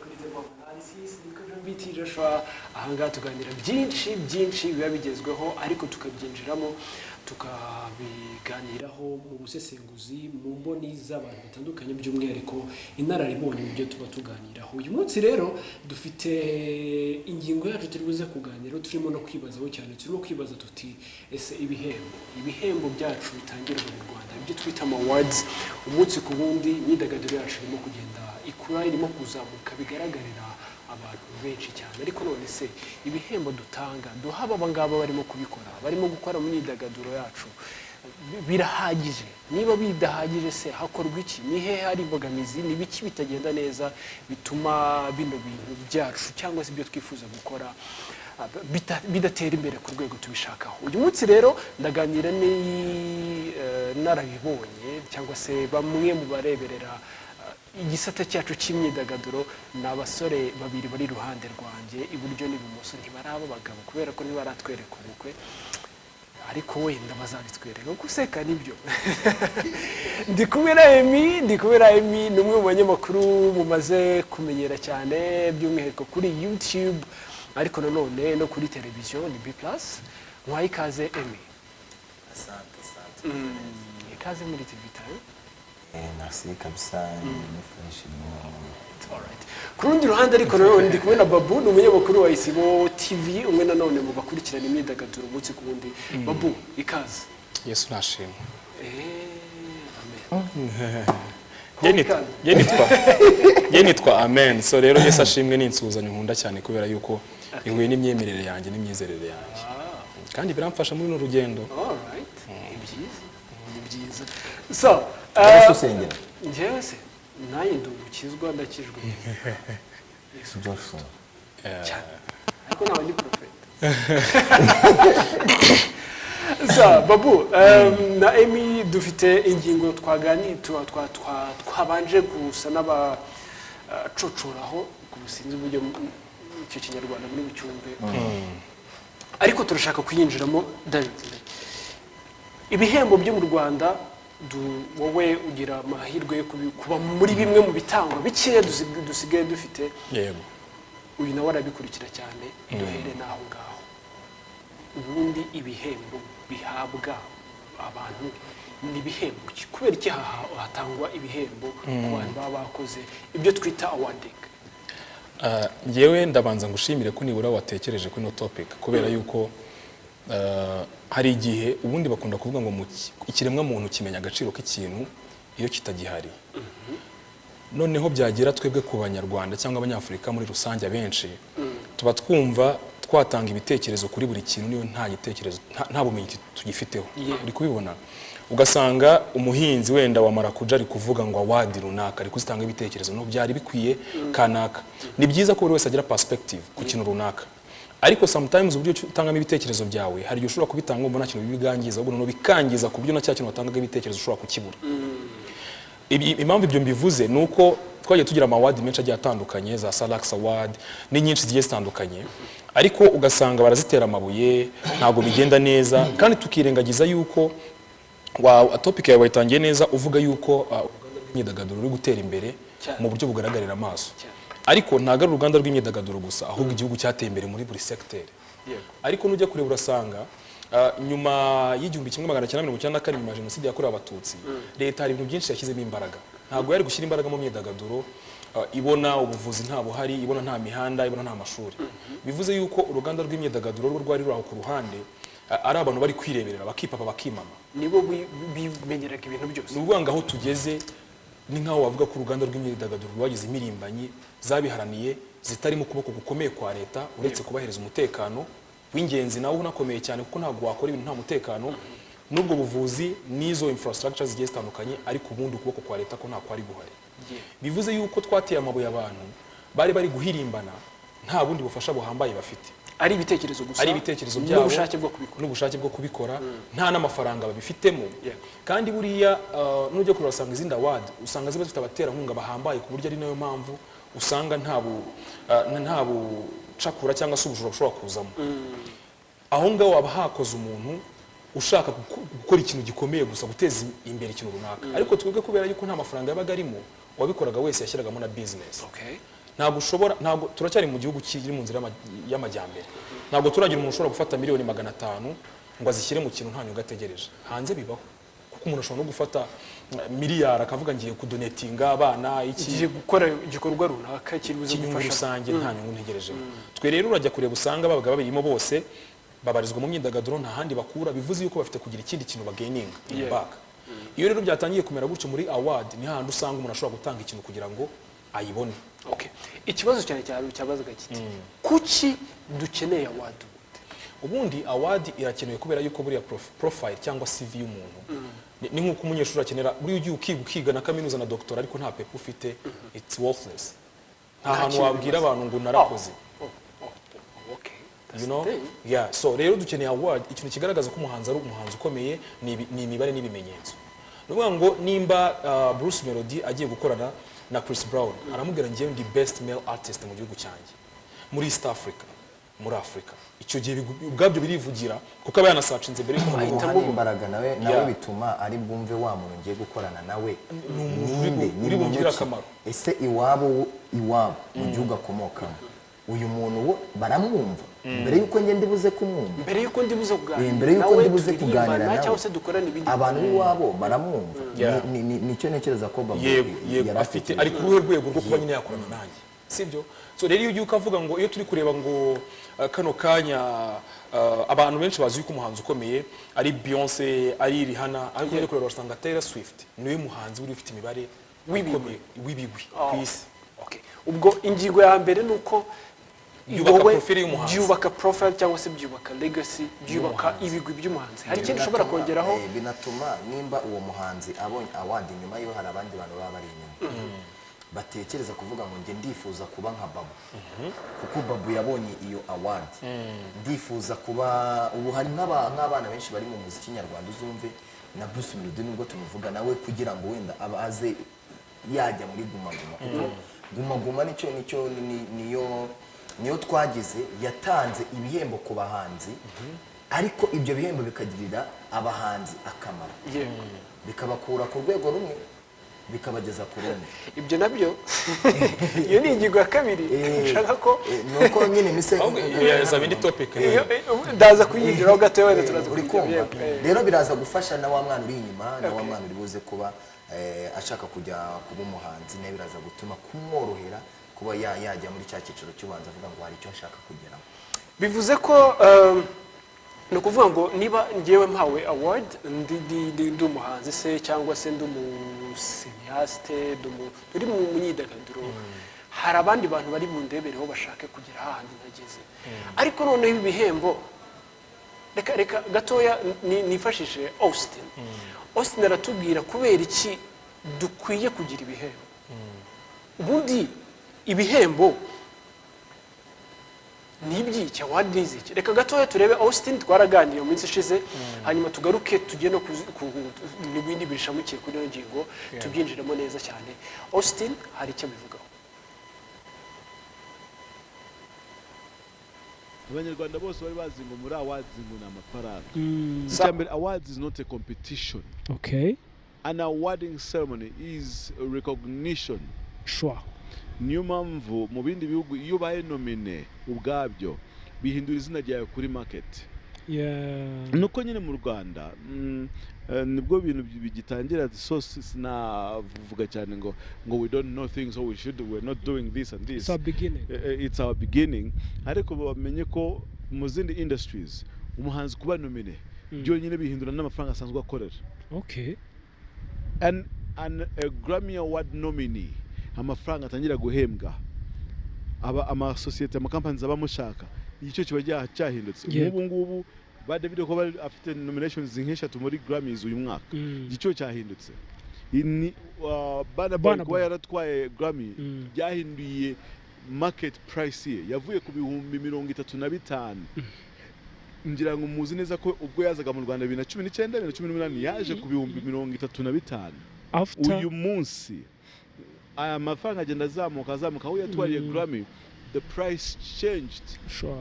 Kuri The Bomb Analysis. Nitwa Jean BT Joshua. Ahangaha tuganira byinshi byinshi biba bigezweho, ariko tukabyinjiramo, tukabiganiraho mu busesenguzi, mu mboni z'abantu batandukanye, by'umwihariko inararibonye mu byo tuba tuganiraho. Uyu munsi rero dufite ingingo yacu turi buze kuganiraho, turimo no kwibazaho cyane. Turimo kwibaza tuti: ese ibihembo byacu bitangirwa mu Rwanda, ibyo twita ama awards, umunsi ku wundi imyidagaduro yacu irimo kugenda ikura, irimo kuzamuka bigaragarira abantu benshi cyane, ariko none se ibihembo dutanga, duha aba ngaba barimo kubikora, barimo gukora mu myidagaduro yacu, birahagije? Niba bidahagije se hakorwa iki? Ni hehe hari imbogamizi? Ni biki bitagenda neza bituma bino bintu byacu cyangwa se ibyo twifuza gukora bidatera imbere ku rwego tubishakaho? Uyu munsi rero ndaganira narabibonye cyangwa se bamwe mu bareberera igisata cyacu cy'imyidagaduro. Ni abasore babiri bari iruhande rwanjye, iburyo n'ibumoso. Ntibaraba abagabo kubera ko ntibaratwereka ubukwe, ariko wenda bazabitwereka. Guseka nibyo. Ndi kumwe na Emi. Ni umwe mu banyamakuru mumaze kumenyera cyane, by'umwihariko kuri YouTube, ariko nanone no kuri televiziyo ni B Plus. Nkwaye ikaze, Emi. Asante, asante. Ikaze muri TV Time. Merci kabisa, ni fresh ni. Alright. Ku rundi ruhande ariko nanone ndi kumwe na Babu, ni umunyamakuru wa Isibo TV, umwe nanone mu bakurikirana imyidagaduro umunsi ku wundi. Babu, ikaze. Yesu nashimwe. Amen. Njye nitwa Amen. So rero Yesu ashimwe ni insuhuzanyo nkunda cyane kubera yuko ihuye n'imyemerere yanjye n'imyizerere yanjye, kandi biramfasha muri runo rugendo. Alright. Ni byiza. Ni byiza. So, Ese usengera? Njyewe se nanjye ndi umukizwa, ndakijwe. Yesu Joshua. Cyane, ariko ntawe ndi prophet. Sa Babu na Emi, dufite ingingo twabanje gusa n'abacocoraho, sinzi uburyo icyo Kinyarwanda muri bucyumve, ariko turashaka kuyinjiramo directly. Ibihembo byo mu Rwanda, wowe ugira amahirwe yo kuba muri bimwe mu bitangwa bikeya dusigaye dufite. Yego. Uyu nawe arabikurikira cyane. Duhere n'aho ngaho. Ubundi ibihembo bihabwa abantu ni ibihembo ki? Kubera iki hatangwa ibihembo ku bantu baba bakoze ibyo twita awarding? Njyewe ndabanza ngushimire ko nibura watekereje kuri ino topic, kubera yuko hari igihe ubundi bakunda kuvuga ngo ikiremwa muntu kimenya agaciro k'ikintu iyo kitagihari. Noneho byagera twebwe ku Banyarwanda cyangwa Abanyafurika muri rusange, abenshi tuba twumva twatanga ibitekerezo kuri buri kintu niyo nta gitekerezo, nta bumenyi tugifiteho. Uri kubibona, ugasanga umuhinzi wenda wa marakuja ari kuvuga ngo award runaka, ari kuzitanga ibitekerezo, no byari bikwiye kanaka. Ni byiza ko buri wese agira perspective ku kintu runaka, ariko sometimes uburyo utangamo ibitekerezo byawe, hari igihe ushobora kubitanga wumva nta kintu bigangiza, ahubwo noneho bikangiza ku buryo na cya kintu watangaga ibitekerezo ushobora kukibura. Impamvu ibyo mbivuze ni uko twagiye tugira ama award menshi agiye atandukanye, za Salax Award ni nyinshi zigiye zitandukanye, ariko ugasanga barazitera amabuye, ntabwo bigenda neza, kandi tukirengagiza yuko wa topic yawe wayitangiye neza uvuga yuko uruganda rw'imyidagaduro ruri gutera imbere mu buryo bugaragarira amaso. Ariko ntabwo ari uruganda rw'imyidagaduro gusa, ahubwo igihugu cyateye imbere muri buri secteur. Ariko nujya kureba urasanga nyuma y'1994, nyuma ya Jenoside yakorewe Abatutsi, leta hari ibintu byinshi yashyizemo imbaraga. Ntabwo yari gushyira imbaraga mu myidagaduro ibona ubuvuzi nta buhari, ibona nta mihanda, ibona nta mashuri. Bivuze yuko uruganda rw'imyidagaduro rwo rwari ruri aho ku ruhande, ari abantu bari kwireberera, bakipapa, bakimama. Nibo bimenyeraga ibintu byose. Ni ukuvuga ngo aho tugeze ni nk'aho wavuga ko uruganda rw'imyidagaduro rwagize impirimbanyi zabiharaniye, zitarimo ukuboko gukomeye kwa leta, uretse kubahereza umutekano w'ingenzi nawo unakomeye cyane, kuko ntabwo wakora ibintu nta mutekano n'ubwo buvuzi n'izo infrastructure zigiye zitandukanye, ariko ubundi ukuboko kwa leta ko nta kwari guhari. Bivuze yuko twateye amabuye abantu bari guhirimbana nta bundi bufasha buhambaye bafite, ari ibitekerezo gusa, ari ibitekerezo byabo n'ubushake bwo kubikora. N'ubushake bwo kubikora, nta n'amafaranga babifitemo. Kandi buriya nujya kureba usanga izindi award usanga ziba zifite abaterankunga bahambaye, ku buryo ari nayo mpamvu usanga nta bucakura cyangwa se ubujura bushobora kuzamo. Aho ngaho waba hakoze umuntu ushaka gukora ikintu gikomeye gusa, guteza imbere ikintu runaka. Ariko twebwe kubera yuko nta mafaranga yabaga arimo, uwabikoraga wese yashyiragamo na business. Ntabwo ushobora, ntabwo turacyari mu gihugu kiri mu nzira y'amajyambere. Ntabwo turagira umuntu ushobora gufata miliyoni 500 ngo azishyire mu kintu nta nyungu ategereje. Hanze bibaho, kuko umuntu ashobora no gufata miliyari akavuga ngiye kudonatinga abana iki, Igiye gukora igikorwa runaka kiri buze cy'inyungu gufasha rusange, nta nyungu ntegerejemo. Twe rero urajya kureba usanga babaga babirimo bose babarizwa mu myidagaduro, nta handi bakura, bivuze yuko bafite kugira ikindi kintu bagaininga in back. Iyo rero byatangiye kumera gutyo muri award, ni hahandi usanga umuntu ashobora gutanga ikintu kugira ngo ayibone. Okay. Ikibazo cyane cyane cyabazaga kiti: kuki dukeneye award? Ubundi award irakenewe kubera yuko buriya profile cyangwa CV y'umuntu ni nk'uko umunyeshuri akenera. Buriya ugiye ukiga na kaminuza na doctora ariko nta paper ufite, it's worthless. Nta hantu Kintu wabwira bimaze. abantu ngo narakoze. Oh, okay. That's You know? the thing. Yeah, so rero dukeneye award. Ikintu kigaragaza ko umuhanzi ari umuhanzi ukomeye ni imibare n'ibimenyetso. Ni ukuvuga ngo nimba Bruce Melody agiye gukorana na Chris Brown, aramubwira: "Ngewe ndi best male artist mu gihugu cyanjye, muri East Africa, muri Africa." Icyo gihe ubwabyo birivugira, kuko aba yanasearchinze mbere y'uko Bimuha muhura. n'imbaraga nawe nawe, bituma ari bwumve wa muntu ngiye gukorana nawe Ni umuntu ninde, ni uri muntu bungirire ki? akamaro. Ese iwabo mu gihugu akomokamo, uyu muntu wo baramwumva mbere y'uko njye ndibuze kumwumva? Mbere y'uko ndibuze kuganira Mbere y'uko nawe, ndibuze kuganira turirimbana nawe, cyangwa se dukorana ibindi. Abantu b'iwabo baramwumva? Nicyo ntekereza ko Babu Yego. yari Afite afite. ari ku ruhe rwego rwo kuba nyine yakorana nanjye, sibyo? So rero iyo ugiye ukavuga ngo iyo turi kureba ngo kano kanya abantu benshi bazi yuko umuhanzi ukomeye ari Beyonce, ari Rihanna, ariko iyo kureba usanga Taylor Swift niwe muhanzi uri ufite imibare W'ibigwi. ikomeye, w'ibigwi Oh. ku isi. Okay. Ubwo ingingo ya mbere ni uko Byubaka wowe profile y'umuhanzi. Byubaka profile cyangwa se byubaka legacy, byubaka ibigwi by'umuhanzi. Hari ikindi ushobora kongeraho? Binatuma nimba uwo muhanzi abonye award, inyuma yiwe hari abandi bantu baba bari inyuma batekereza kuvuga ngo njye ndifuza kuba nka Babu, kuko Babu yabonye iyo award, ndifuza kuba. Ubu hari nk'abana benshi bari mu muziki nyarwanda, uzumve na Bruce Melody nubwo tumuvuga nawe, kugira ngo wenda aba aze yajya muri Guma Guma, kuko Guma Guma nicyo niyo twagize, yatanze ibihembo ku bahanzi, ariko ibyo bihembo bikagirira abahanzi akamaro, bikabakura ku rwego rumwe bikabageza ku rundi. Ibyo nabyo, iyo ni ingingo ya kabiri nshaka ko Ni uko nyine mise Ahubwo yazaba indi topic. Ndaza kuyinjiraho gato wenda, turaza Uri kuyijyaho, kumva? yego. Rero biraza gufasha na wa mwana uri inyuma, na wa mwana uri buze kuba ashaka kujya kuba umuhanzi, nawe biraza gutuma kumworohera kuba yajya muri cya cyiciro cy'ubanza avuga ngo hari icyo nshaka kugeraho. Bivuze ko ni ukuvuga ngo niba ngewe mpawe award, ndi umuhanzi se cyangwa se ndi umucinéaste, ndi mu myidagaduro, hari abandi bantu bari bundebereho bashake kugera hahandi nageze. Ariko noneho ibi bihembo, reka gatoya nifashishe Austin. Austin aratubwira kubera iki dukwiye kugira ibihembo. Ubundi ibihembo ni iby'iki? Award ni iziki? Reka gatoya turebe Austin, twaraganiriye mu minsi ishize, hanyuma tugaruke tujye no n'ibindi bishamikiye kuri ino ngingo, tubyinjiremo neza cyane. Austin hari icyo abivugaho. Abanyarwanda bose bari bazi ngo muri awards ngo ni amafaranga. Icya mbere, awards is not a competition. An awarding ceremony is a recognition. Niyo mpamvu mu bindi bihugu iyo ubaye nominé ubwabyo bihindura izina ryawe kuri market. Nuko nyine mu Rwanda nibwo bintu bigitangira, so sinavuga cyane ngo we don't know things or we should, we're not doing this and this. It's our beginning. It's our beginning, ariko bamenye ko mu zindi industries umuhanzi kuba nominé byonyine bihindura n'amafaranga asanzwe akorera. And a Grammy Award nominee, amafaranga atangira guhembwa, aba amasosiyete, amakampani aba amushaka, icyo kiba cyahindutse. Nk'ubu ngubu ba David ko bari afite nominations nk'eshatu muri Grammys uyu mwaka, igiciro cyahindutse. Ni Burna Boy Burna kuba Boy. yaratwaye Grammy byahinduye market price ye, yavuye ku 35,000. Ngira ngo muzi neza ko ubwo yazaga mu Rwanda 2019, 2018, yaje ku 35,000. After Uyu munsi aya mafaranga agenda azamuka azamuka. Aho yatwariye Grammy, the price changed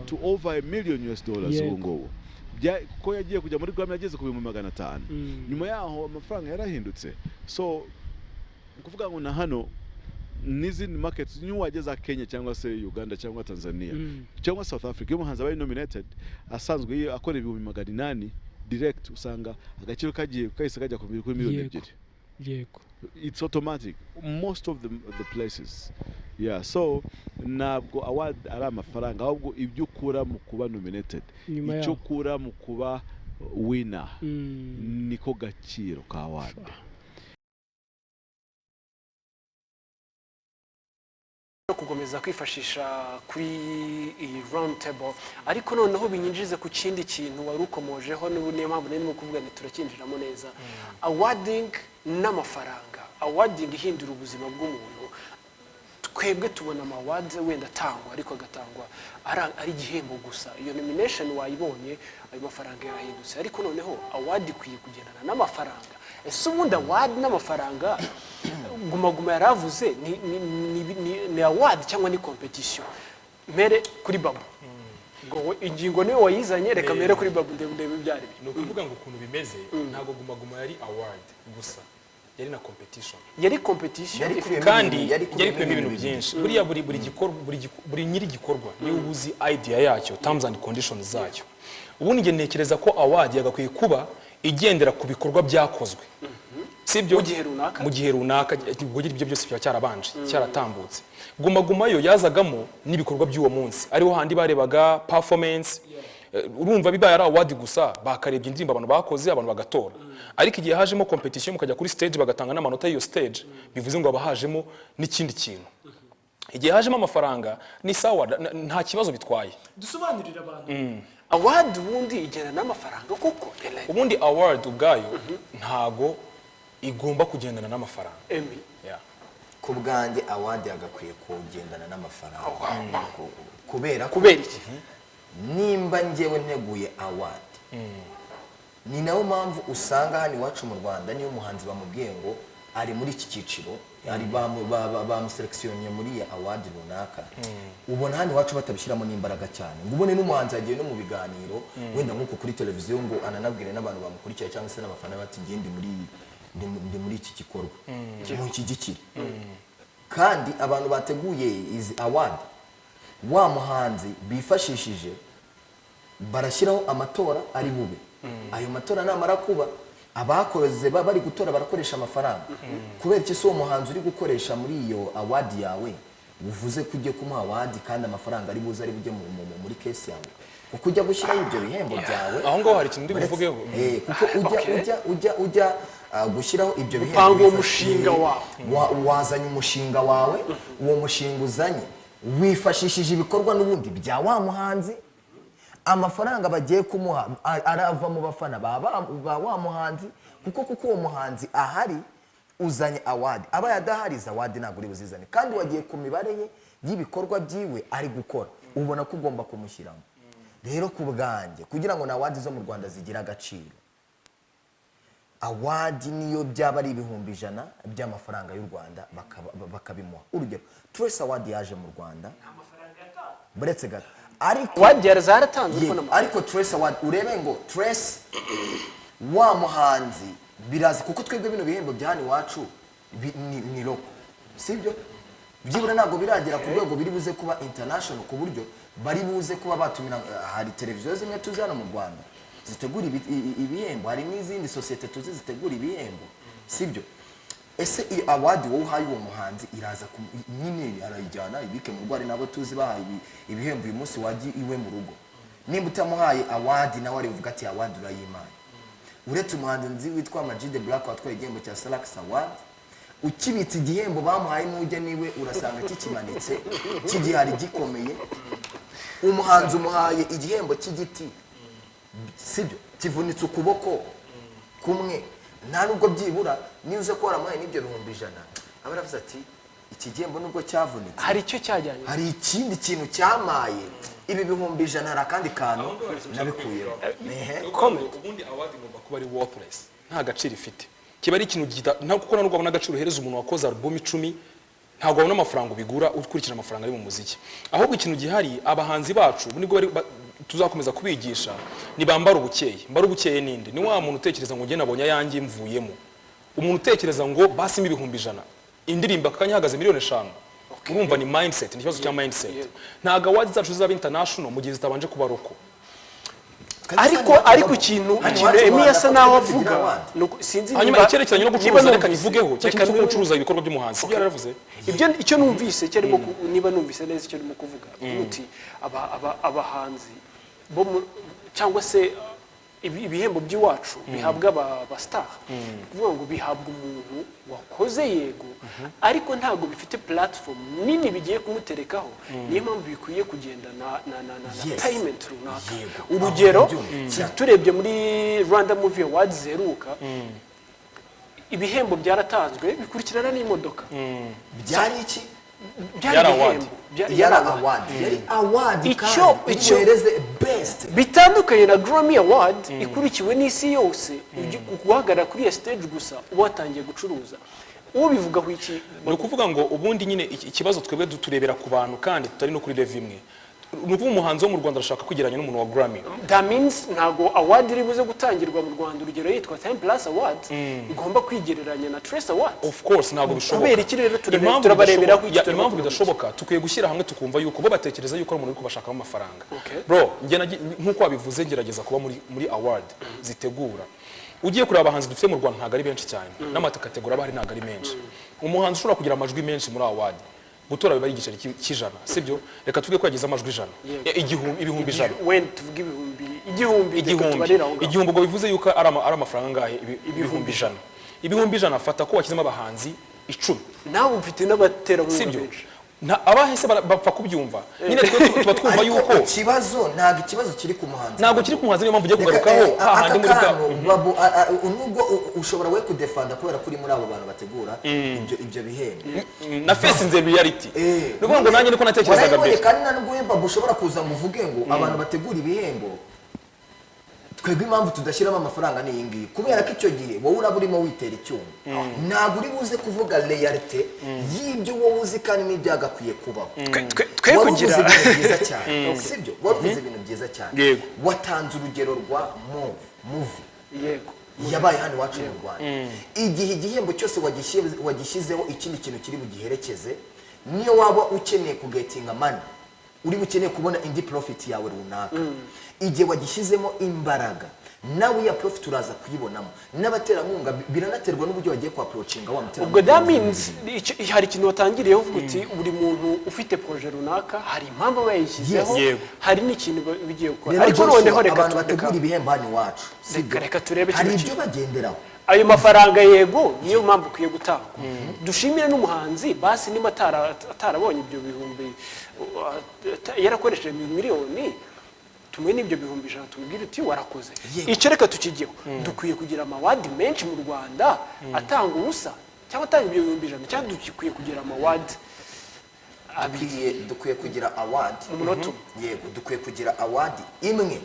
to over a million US dollars. Ubu ngubu ko yagiye kujya muri Grammy yageze ku 500,000. Nyuma yaho amafaranga yarahindutse. So ni ukuvuga ngo na hano N'izindi markets, niyo wageza Kenya cyangwa se Uganda cyangwa Tanzania cyangwa South Africa, iyo umuhanzi abaye nominated asanzwe iyo akora 800,000 direct, usanga agaciro kagiye kahise kajya kuri miliyoni 2. It's automatic most of the places, yeah. So ntabwo award ari amafaranga, ahubwo ibyo ukura mu kuba nominated, nyuma icyo yaho ukura mu kuba winner, niko gaciro ka award. No gukomeza kwifashisha kuri iyi round table, ariko noneho binyinjize ku kindi kintu wari ukomojeho, n'ubu niyo mpamvu narimo kuvuga nti turakinjiramo neza. Awarding n'amafaranga, awarding ihindura ubuzima bw'umuntu. Twebwe tubona ama awards wenda atangwa, ariko agatangwa ari igihembo gusa. Iyo nomination wayibonye, ayo mafaranga yarahindutse. Ariko noneho award ikwiye kugendana n'amafaranga. Ese ubundi award n'amafaranga, Guma Guma yaravuze, ni award cyangwa ni competition? Mere kuri Babu. Ngo ingingo niwe wayizanye, reka mere kuri Babu, ndebe ndebe ibyo ari byo. Ni ukuvuga ngo ukuntu bimeze, ntabwo Guma Guma yari award gusa, yari na competition. Yari competition. Yari ikubiyemo Kandi yari yari ikubiyemo ikubiyemo ibintu bibiri. byinshi. Buriya buri gikorwa, buri nyiri gikorwa niwe uba uzi idea yacyo, terms and conditions zacyo. Ubundi njye ntekereza ko award yagakwiye kuba igendera ku bikorwa byakozwe, sibyo? Mu gihe runaka. Mu gihe runaka. Ubwo ibyo byose byaba cyarabanje cyaratambutse. Guma Guma yo yazagamo n'ibikorwa by'uwo munsi, ariho handi barebaga performance. Urumva bibaye ari award gusa, bakarebye indirimbo abantu bakoze, abantu bagatora. Ariko igihe hajemo competition, mukajya kuri stage, bagatanga n'amanota y'iyo stage, bivuze ngo haba hajemo n'ikindi kintu. Igihe hajemo amafaranga ni sawa, nta kibazo bitwaye. Dusobanurire abantu, award ubundi igenda n'amafaranga koko? Ubundi award ubwayo ntago igomba kugendana n'amafaranga. Emi? Yeah. Ku bwanjye award yagakwiye kugendana n'amafaranga. Kubera ko Kubera iki? nimba njyewe nteguye award, ni nayo mpamvu usanga hano iwacu mu Rwanda, niyo umuhanzi bamubwiye ngo ari muri iki cyiciro, ari bamuselekisiyoniye muri iyi award runaka, ubona hano iwacu batabishyiramo n'imbaraga cyane, ngo ubone n'umuhanzi yagiye no mu biganiro wenda nk'uko kuri televiziyo, ngo ananabwire n'abantu bamukurikira cyangwa se n'abafana bati: "Ngiye ndi muri iki gikorwa, munshyigikire." Kandi abantu bateguye izi award, wa muhanzi bifashishije, barashyiraho amatora ari bube. Ayo matora namara kuba, abakoze bari gutora barakoresha amafaranga. Kubera iki se uwo muhanzi uri gukoresha muri iyo award yawe, uvuze ko ugiye kumuha award, kandi amafaranga ari buze ari bujye muri caisse yawe, kuko ujya gushyiraho ibyo bihembo byawe? Aho ngaho hari ikintu ndi buvugeho. Kuko ujya ujya gushyiraho ibyo bihembo, Upanga uwo mushinga wawe. Wazanye umushinga wawe, uwo mushinga uzanye wifashishije ibikorwa n'ubundi bya wa muhanzi. Amafaranga bagiye kumuha arava mu bafana ba wa muhanzi, kuko uwo muhanzi ahari uzanye award. Aba adahari, izo award ntabwo uri buzizane. Kandi wagiye ku mibare ye y'ibikorwa byiwe ari gukora, ubona ko ugomba kumushyiramo. Rero ku bwanjye, kugira ngo na award zo mu Rwanda zigire agaciro, award niyo byaba ari 100,000 by'amafaranga y'u Rwanda, bakabimuha. Urugero, Trace Award yaje mu Rwanda, buretse gato, ariko Award zaratanzwe ariko Yego, n'amafaranga. Ariko Trace Award, urebe ngo Trace wa muhanzi biraza, kuko twebwe bino bihembo bya hano iwacu ni local, sibyo? Byibura ntabwo biragera ku rwego biri buze kuba international, ku buryo bari buze kuba batumira. Hari televiziyo zimwe tuzi hano mu Rwanda zitegura ibihembo, hari n'izindi sosiyete tuzi zitegura ibihembo, sibyo? Ese iyi award wowe uhaye uwo muhanzi iraza nyine arayijyana ibike mu rugo? Hari nabo tuzi bahaye ibihembo, uyu munsi wajya iwe mu rugo, nimba utamuhaye award, nawe ari buvuga ati: "Award urayimpaye." Uretse umuhanzi nzi witwa Amag The Black watwaye igihembo cya Salax Award, ukibitse igihembo bamuhaye, nujya niwe urasanga kikimanitse, kigihari gikomeye. Umuhanzi umuhaye igihembo cy'igiti, sibyo, kivunitse ukuboko kumwe, nta nubwo byibura niba uze ko waramuhaye n'ibyo 100,000, aba aravuze ati: "Iki gihembo nubwo cyavunitse, Hari icyo cyajyanye. hari ikindi kintu cyamaye ibi 100,000, hari akandi kantu nabikuyeho." Ehe. Ubundi award igomba kuba ari worthless, nta gaciro ifite. Kiba ari ikintu nta, kuko ntabwo wabona agaciro uhereza umuntu wakoze album 10, ntabwo wabona amafaranga ubigura ukurikije amafaranga ari mu muziki. Ahubwo ikintu gihari, abahanzi bacu ubu nibwo tuzakomeza kubigisha nibambara ubukeye. Mbara ubukeye ninde? Ni wa muntu utekereza ngo njye nabonye ayanjye mvuyemo, umuntu utekereza ngo basimo 100,000. Indirimbo aka kanya ihagaze miliyoni 5. Urumva ni mindset, ni ikibazo cya mindset. Ntabwo awards zacu zizaba international mu gihe zitabanje kuba local. Ariko ikintu Hano ikintu iwacu mu Emi Rwanda asa ko naho twe tugira avuga award. sinzi Hanyuma icyerekeranye no niba gucuruza, reka numvise- nyivugeho, cya reka kintu cyo gucuruza ibikorwa by'umuhanzi, sibyo yaravuze? Ibyo icyo numvise icyo arimo niba numvise neza icyo arimo kuvuga, uti abahanzi bo cyangwa se ibihembo by'iwacu bihabwa aba star, kuvuga ngo bihabwa umuntu wakoze, yego, ariko ntabwo bifite platform nini bigiye kumuterekaho. Niyo mpamvu bikwiye kugenda na payment runaka. Urugero, Aho ndabyumva. turebye muri Rwanda Movie Awards ziheruka, ibihembo byaratanzwe bikurikirana n'imodoka. Byari iki? Byari Yari award. ibihembo. Yari Yari award. award, yari award. Kandi uhereze best. Bitandukanye na Grammy Award ikurikiwe n'isi yose, guhagarara kuri iyo stage gusa uba watangiye gucuruza. Uwo bivugaho iki? Ni ukuvuga ngo ubundi nyine ikibazo twebwe turebera ku bantu kandi tutari no kuri level imwe. Ni ukuvuga umuhanzi wo mu Rwanda arashaka kwigeranya n'umuntu wa Grammy. That means ntago award iri buze gutangirwa mu Rwanda, urugero yitwa Time Plus Award, igomba kwigereranya na Trace Award. Of course ntabwo bishoboka. Kubera iki rero Impamvu turabareberaho iki, impamvu turabavuga bidashoboka, tukwiye gushyira hamwe tukumva yuko bo batekereza yuko ari umuntu uri kubashakamo amafaranga. Okay. Bro, njye nk'uko wabivuze, ngerageza kuba muri award zitegura. Ugiye kureba abahanzi dufite mu Rwanda, ntabwo ari benshi cyane, n'amakategori aba ahari ntabwo ari menshi. Umuhanzi ushobora kugira amajwi menshi muri award, gutora biba ari igiceri cy'ijana, sibyo? Reka tuvuge ko yagize amajwi 100. Igihumbi, 100,000. Wenda tuvuge 1000, reka 1000. tubarire aho ngaho. 1000, ubwo bivuze yuko ari amafaranga angahe? 100,000. 100,000, afata ko washyizemo abahanzi 10. Nawe ufite n'abaterankunga Sibyo? benshi. Abahise bapfa kubyumva nyine, twe tuba twumva Ariko yuko ikibazo, ntabwo ikibazo kiri ku muhanzi. Ntabwo kiri ku muhanzi, niyo mpamvu ugiye Reka, kugarukaho hahandi aka muri bwa kantu, Babu, nubwo ushobora we kudefanda kubera ko uri muri abo bantu bategura ibyo bihembo. Na facinze reality. Eh. Ni ukuvuga ngo nanjye niko natekerezaga Warabibonye. mbere. Kandi nta nubwo we, Babu, ushobora kuza ngo uvuge ngo abantu bategura ibihembo, twebwe impamvu tudashyiramo amafaranga ni iyi ngiyi, kubera ko icyo gihe wowe uraba urimo witera icyuma, ntabwo uri buze kuvuga réalité y'ibyo wowe uzi kandi n'ibyagakwiye kubaho. Twe Wari kugira uvuze ibintu byiza cyane, sibyo? Wari uvuze ibintu byiza cyane. Yego. Watanze urugero rwa movie yabaye hano iwacu mu Rwanda. Igihe igihembo cyose wagishyizeho ikindi kintu kiri bugiherekeze, niyo waba ukeneye kugetinga money, uri bukeneye kubona indi profit yawe runaka, igihe wagishyizemo imbaraga, nawe iya profit uraza kuyibonamo n'abaterankunga. Biranaterwa n'uburyo wagiye kwa approachinga wa muterankunga. Ubwo that means hari ikintu watangiriyeho uvuga uti buri muntu ufite projet runaka hari impamvu aba yayishyizeho, Yes. Yego. hari n'ikintu bigiye gukora. Rero Ariko Joshua, noneho reka abantu bategura ibihembo hano iwacu, sibyo? Reka turebe Hari kino ibyo bagenderaho. Ayo mafaranga, yego, niyo mpamvu ukwiye gutangwa. Dushimire n'umuhanzi basi niba atarabonye ibyo bihumbi, yarakoresheje miliyoni, tumuhe n'ibyo 100,000, tumubwire uti warakoze. Icyo reka tukigeho. Dukwiye kugira ama award menshi mu Rwanda atanga ubusa cyangwa atanga ibyo 100,000, cyangwa dukwiye kugira ama award abiri? Dukwiye kugira award Umunota umwe. Yego, dukwiye kugira award imwe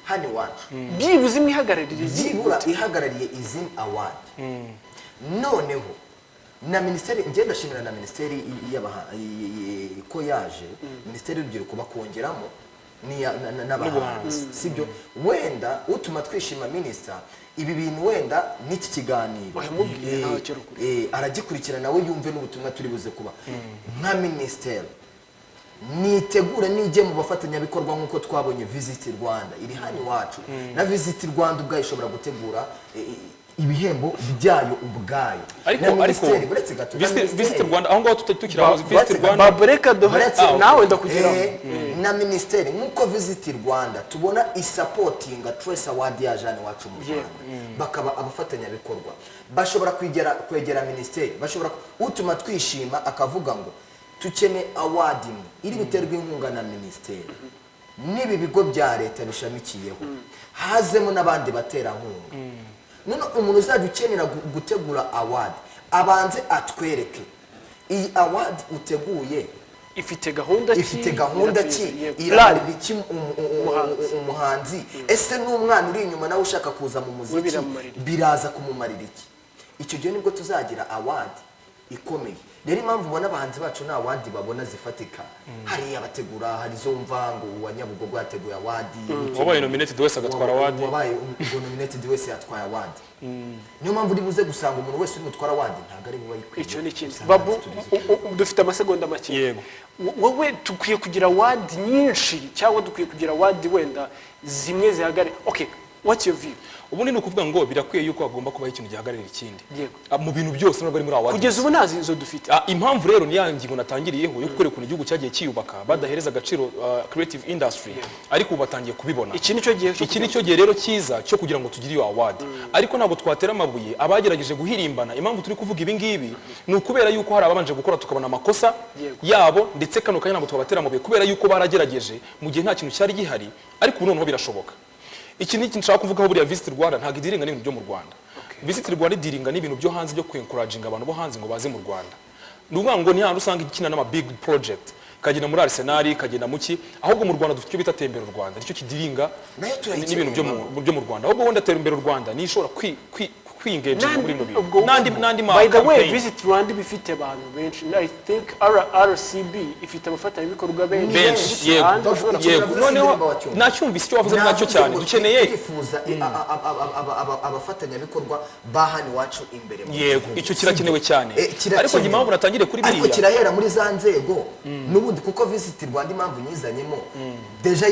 hano iwacu. Byibuze imwe ihagararira izindi. Byibura ihagarariye izindi award. Noneho na minisiteri, njye ndashimira na minisiteri ko yaje, minisiteri y'urubyiruko, bakongeramo n'abahanzi, sibyo? Wenda utuma twishima minisita ibi bintu, wenda n'iki kiganiro Oya, mubwire, ntacyo rukuri. Aragikurikira nawe yumve n'ubutumwa turi buze kuba nka minisiteri nitegura nijye mu bafatanyabikorwa, nk'uko twabonye Visit Rwanda iri hano iwacu. Na Visit Rwanda ubwayo ishobora gutegura ibihembo byayo ubwayo. Ariko Na ariko minisiteri, buretse gato, na Visit minisiteri- Rwanda aho ngaho tukiri aho, Visit Rwanda. Babu, reka duhe nawe ndakugeraho. Na minisiteri, nk'uko Visit Rwanda tubona isapotinga Trace Award yaje hano iwacu mu Rwanda, bakaba abafatanyabikorwa, bashobora kwegera minisiteri, bashobora utuma twishima akavuga ngo tukene award imwe iri buterwe inkunga na minisiteri n'ibi bigo bya leta bishamikiyeho, hazemo n'abandi baterankunga. None umuntu uzajya ukenera gutegura award abanze atwereke iyi award uteguye ifite gahunda ki? Ifite gahunda ki? Yego. Iramarira iki Umuhanzi. umuhanzi? Ese n'umwana uri inyuma nawe ushaka kuza mu muziki biramumarira iki? Biraza kumumarira iki? Icyo gihe nibwo tuzagira award Ikomeye. Rero impamvu ubona abahanzi bacu nta award babona zifatika, hari abategura, hari izo wumva ngo uwa Nyabugogo yateguye award. Wabaye nominated wese agatwara award. Wabaye ubwo nominated wese yatwaye award. Niyo mpamvu uri buze gusanga umuntu wese uri butware award ntabwo ari buba ayikwiye. Icyo ni ikindi. Usanga Babu, turizi. dufite amasegonda make. Yego. Wowe, dukwiye kugira award nyinshi cyangwa dukwiye kugira award wenda zimwe zihagare? Okay, what's your view? Ubundi ni ukuvuga ngo birakwiye yuko hagomba kubaho ikintu gihagararira ikindi. Ah, mu bintu byose, nubwo ari muri award. Kugeza ubu nta izo dufite. Ah, impamvu rero ni ya ngingo natangiriyeho yo kukwereka ukuntu igihugu cyagiye cyiyubaka badahereza agaciro creative industry, ariko ubu batangiye kubibona. Iki ni cyo gihe cyo Iki ni cyo gihe rero cyiza cyo kugira ngo tugire iyo award, ariko ntabwo twatera amabuye abagerageje guhirimbana. Impamvu turi kuvuga ibi ngibi ni ukubera yuko hari ababanje gukora tukabona amakosa yabo, ndetse kano kanya ntabwo twabatera amabuye kubera yuko baragerageje mu gihe nta kintu cyari gihari, ariko ubu noneho birashoboka. Iki ni ikintu nshaka kuvugaho. Buriya Visit Rwanda ntabwo idealinga n'ibintu byo mu Rwanda. Visit Rwanda idealinga n'ibintu byo hanze, byo kwencouraginga abantu bo hanze ngo baze mu Rwanda. Ni ukuvuga ngo ni hahandi usanga ikina n'ama big project, ikagenda muri Arsenal, ikagenda mu ki. Ahubwo mu Rwanda dufite icyo bita Tembera u Rwanda, nicyo kidealinga Nayo turayikeneye. n'ibintu byo mu Rwanda. Ahubwo wenda Tembera u Rwanda niyo ishobora kwi-engaging muri bino bintu Ubwo n'andi ma by the way, campaign. Visit Rwanda iba ifite abantu benshi. I think RCB ifite abafatanyabikorwa benshi. Benshi, yego. Hanze bashobora Yego. Navuze Noneho sindirimba wacyumva. nacyumvise icyo wavuze nacyo Navuze cyane. ngo Dukeneye turifuza abafatanyabikorwa ba hano iwacu imbere mu Yego, gihugu. icyo kirakenewe cyane. Kirakenewe. Ariko njye impamvu natangiriye kuri Ariko biriya- kirahera muri za nzego n'ubundi, kuko Visit Rwanda, impamvu nyizanyemo, déjà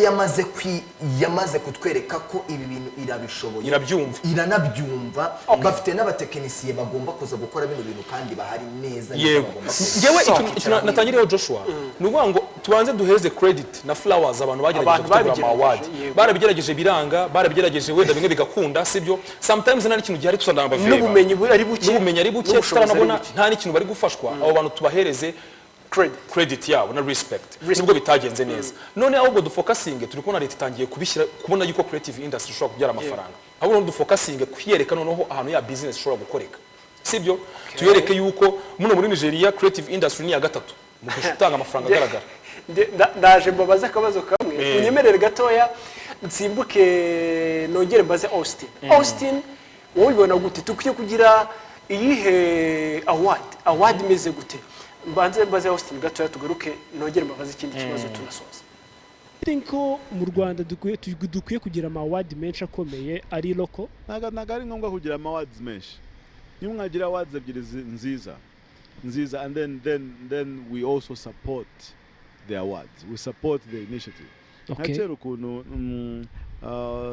yamaze kutwereka ko ibi bintu irabishoboye. Irabyumva. Iranabyumva. Bafite n'abatekinisiye bagomba kuza gukora bino bintu kandi bahari neza neza. Yego. Bagomba kuza. Njyewe Kwicara ikintu natangiriyeho, Joshua, ni ukuvuga ngo tubanze duheze credit na flowers abantu bagerageje Abantu gutegura ama award. babigerageje, yego. Barabigerageje biranga, barabigerageje wenda bimwe bigakunda, sibyo? Sometimes nta n'ikintu gihari, tusanabaveba. N'ubumenyi ari buke. N'ubumenyi ari buke. N'ubushobozi ari Tutaranabona buke. nta n'ikintu bari gufashwa. Abo bantu tubahereze credit. Credit yabo na respect, Respect. nubwo bitagenze neza. None ahubwo dufocusinge, turi kubona leta itangiye kubishyira, kubona yuko creative industry ishobora kubyara amafaranga. Ahubwo noneho dufocusinge kwiyereka noneho ahantu ya business ishobora gukoreka, sibyo? Tuyereke yuko muno muri Nigeria creative industry ni iya gatatu mu gutanga amafaranga agaragara. Ndaje mbabaze akabazo kamwe. Unyemerere gatoya nsimbuke nongere mbaze Austin. Austin, wowe ubibona gute? Dukwiye kugira iyihe award? Award imeze gute? Mbanze mbaze Austin gatoya, tugaruke nongere mbabaze ikindi kibazo tunasoza. Think ko mu Rwanda dukwiye kugira ama award menshi akomeye ari local. Ntabwo ari ngombwa kugira ama awards menshi. Niyo mwagira awards ebyiri nziza nziza, and then we also support the awards, we support the initiative. Nka kera ukuntu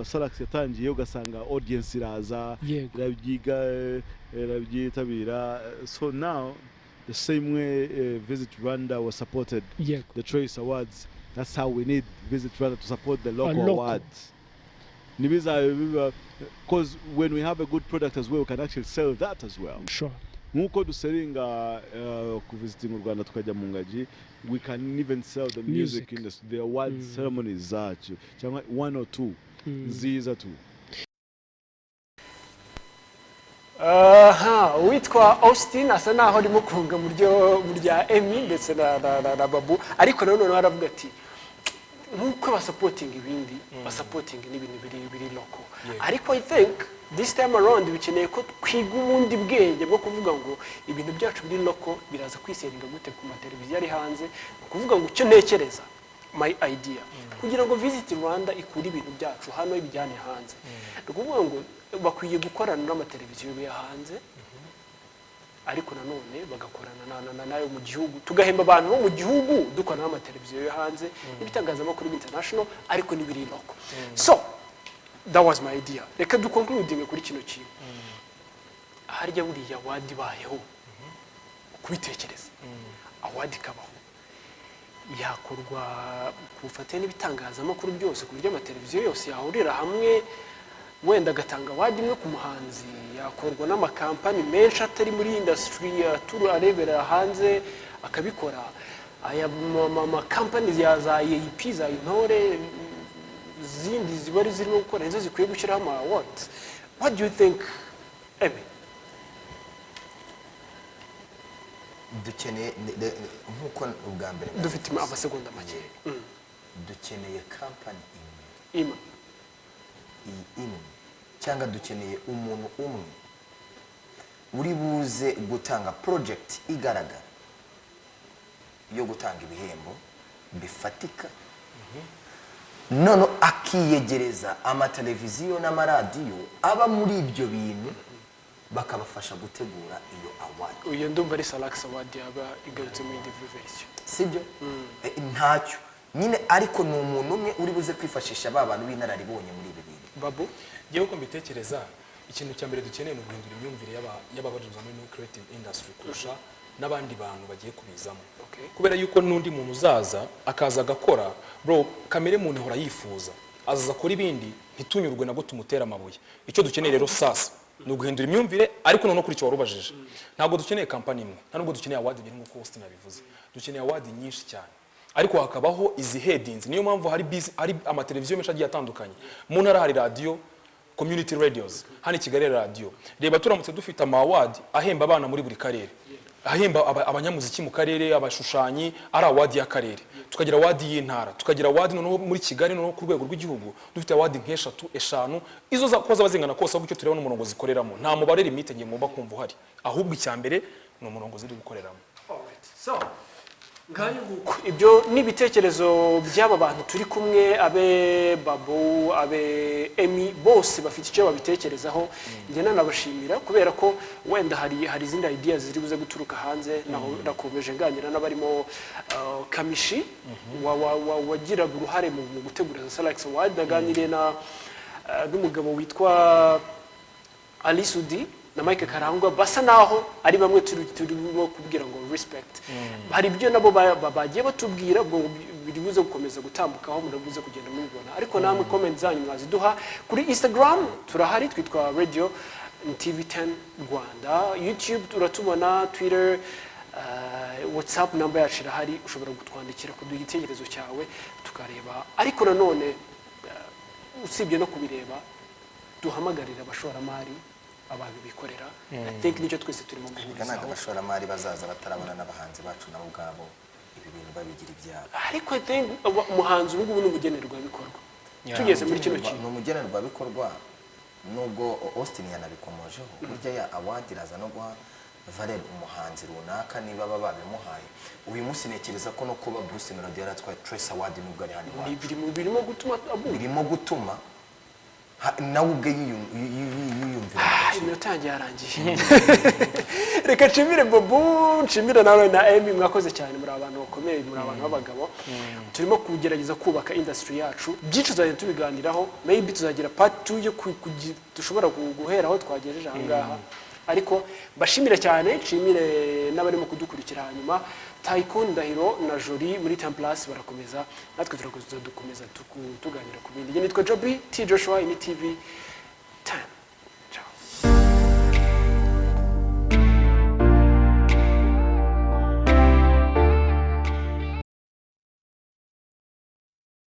Salax yatangiye, ugasanga audience iraza, irabyiga, irabyitabira. So now the same way Visit Rwanda was supported, the Choice Awards, that's how we need Visit Rwanda to support the local Local. awards. Nibizabe biba, because when we have a good product as well, we can actually sell that as well. Nk'uko dusellinga kuvisitinga u Rwanda, tukajya mu ngagi, we can even sell the music Music. industry, the award ceremonies zacu, cyangwa one or two nziza tu. Aha uwitwa Austin asa naho arimo kunga mu rya Emmy ndetse na Babu, ariko nanone aravuga ati nk'uko basupportinga ibindi, basupportinga n'ibintu biri local. Ariko I think this time around bikeneye ko twiga ubundi bwenge bwo kuvuga ngo ibintu byacu biri local biraza kwisellinga gute ku mateleviziyo ari hanze. Ni ukuvuga ngo icyo ntekereza, my idea, kugira ngo Visit Rwanda ikure ibintu byacu hano ibijyane hanze, ni ukuvuga ngo bakwiye gukorana n'amateleviziyo yo hanze, ariko nanone bagakorana nayo mu gihugu, tugahemba abantu bo mu gihugu, dukorana n'amateleviziyo yo hanze n'ibitangazamakuru international, ariko n'ibiri local. So that was my idea. Reka duconcludinge kuri kino kintu. Harya buriya award ibayeho, kubitekereza, award ikabaho, yakorwa ku bufatanye n'ibitangazamakuru byose, ku buryo amateleviziyo yose yahurira hamwe wenda agatanga award imwe ku muhanzi? Yakorwa n'amakampani menshi atari muri industry aturu arebera hanze akabikora? Aya makampani ya za EAP, za Intore, zindi ziba ari zirimo gukora, nizo zikwiye gushyiraho ama awards? What do you think, Emmy? Dukeneye nk'uko ubwa mbere Dufite amasegonda make. Dukeneye kampani imwe. Ima. Iyi imwe, cyangwa dukeneye umuntu umwe Uri buze gutanga project igaragara yo gutanga ibihembo bifatika, none akiyegereza amateleviziyo n'amaradiyo aba muri ibyo bintu, bakabafasha gutegura iyo award. Iyo ndumva ari Salax Award yaba igarutse mu yindi version. Sibyo? Ntacyo nyine, ariko ni umuntu umwe uri buze kwifashisha ba bantu b'inararibonye muri ibi bintu. Babu? Ngewe uko mbitekereza, ikintu cya mbere dukeneye ni uguhindura imyumvire y'ababarizwa muri new creative industry kurusha n'abandi bantu bagiye kubizamo, kubera yuko n'undi muntu uzaza akaza agakora, bro, kamere muntu ihora yifuza, azaza akora ibindi ntitunyurwe nabwo, tumutera amabuye. Icyo dukeneye rero sasa ni uguhindura imyumvire. Ariko noneho kuri icyo warubajije, ntabwo dukeneye kampani imwe, nta nubwo dukeneye award ebyiri nk'uko Austin yabivuze. Dukeneye award nyinshi cyane, ariko hakabaho izi headings. Niyo mpamvu hari amateleviziyo menshi agiye atandukanye mu ntara, hari radiyo, community radios hano i Kigali, radiyo. Reba, turamutse dufite ama award ahemba abana muri buri karere, ahemba abanyamuziki mu karere, abashushanyi, ari award y'akarere, tukagira award y'intara, tukagira award noneho muri Kigali, noneho ku rwego rw'igihugu dufite award nk'eshatu, eshanu, izo ko zaba zingana kose, ahubwo icyo tureba n'umurongo zikoreramo. Nta mubare limite ngiye ngomba kumva uhari, ahubwo icya mbere ni umurongo ziri gukoreramo. Alright. So, ngayo nguko, ibyo ni ibitekerezo by'aba bantu turi kumwe, abe Babu, abe Emi, bose bafite icyo babitekerezaho. Njye nanabashimira kubera ko wenda hari izindi ideas ziri buze guturuka hanze. Naho nakomeje nganira n'abarimo Kamishi wagiraga uruhare mu gutegura za Salax Award. Naganiriye na n'umugabo witwa Ali Sudi na Mike Karangwa, basa naho ari bamwe turimo kubwira ngo respect. Hari ibyo nabo bagiye batubwira, ubwo biri buze gukomeza gutambukaho, murabuze kugenda mubibona. Ariko namwe comment zanyu mwaziduha kuri Instagram, turahari, twitwa Radio TV 10 Rwanda, YouTube turatubona, Twitter, WhatsApp number yacu irahari, ushobora kutwandikira, kuduha igitekerezo cyawe tukareba. Ariko nanone usibye no kubireba, duhamagarira abashoramari, abantu bikorera. I think nicyo twese turimo Reka, ntabwo guhurizaho. abashoramari bazaza batarabona n'abahanzi bacu nabo ubwabo ibi bintu babigira ibyabo. Ariko I think umuhanzi ubu ngubu ni umugenerwabikorwa, tugeze muri kino kintu. Ni umugenerwabikorwa, nubwo Austin yanabikomojeho. Burya ya award iraza no guha valeur umuhanzi runaka niba baba babimuhaye. Uyu munsi ntekereza ko no kuba Bruce Melody yaratwaye Trace Award, nubwo ari hano Ni iwacu, biri mu birimo gutuma abumva. Birimo gutuma nawe ubwe yiyumvira mu gaciro. Iminota yanjye yarangiye. Reka nshimire Bobu, nshimire nawe na Emi, mwakoze cyane. Muri abantu bakomeye, muri abantu b'abagabo. Turimo kugerageza kubaka industry yacu. Byinshi tuzagenda tubiganiraho, maybe tuzagira part 2 yo dushobora guhera aho twagejeje aha ngaha. Ariko mbashimire cyane, nshimire n'abarimo kudukurikira. Hanyuma Tycoon Ndahiro na Jolie muri Templas barakomeza, natwe turakomeza dukomeza tuganira ku bindi. Njye nitwa Joby T Joshua, ini TV.